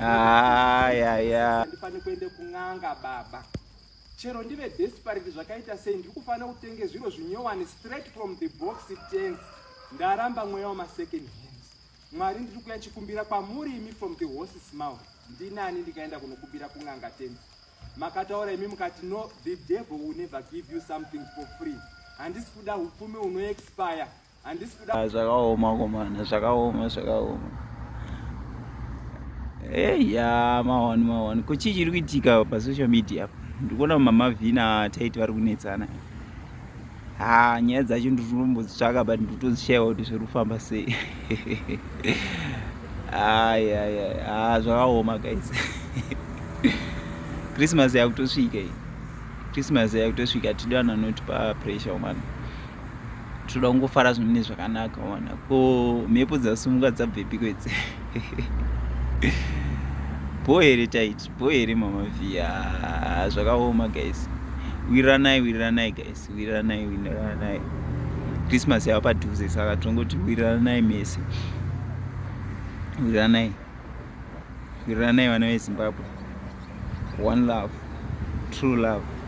Ayaya. Ndifane kuende kun'anga baba. Chero ndive desperate zvakaita sei ndiri kufanira kutenge zviro zvinyowani straight from the box tents. Ndaramba mweya wama second hands. Mwari ndiri kuya chikumbira kwamuri imi from the horse's mouth. Ndinani ndikaenda kunokumbira kun'anga tenzi. Makataura imi mukati no the devil will never give you something for free. Handisi kuda upfumi uno expire. Handisi kuda ah, zvakaoma komana zvakaoma zvakaoma. Hey, ya mawani mawani ko chii chiri kuitika pasocial media ndikuona mama vina taiti vari kunetsana ha nyaya dzacho ndirikumbodzitsvaka but ndikutodzishaiwa kuti zviri kufamba sei ayaya ha zvakaoma guys Christmas yakutosvika iyi Christmas yakutosvika tidi vanhu vanotipa pressure umana tinoda kungofara zvinhu mune zvakanaka wana ko mhepo dzasumuka dzabvepiko idzi bho here taiti bho here mama via zvakaoma guys wiriranai wiriranai guys wiriranai wiriranai Christmas yava padhuze saka tongoti wiriranai mese wiriranai wiriranai vana veZimbabwe one love true love.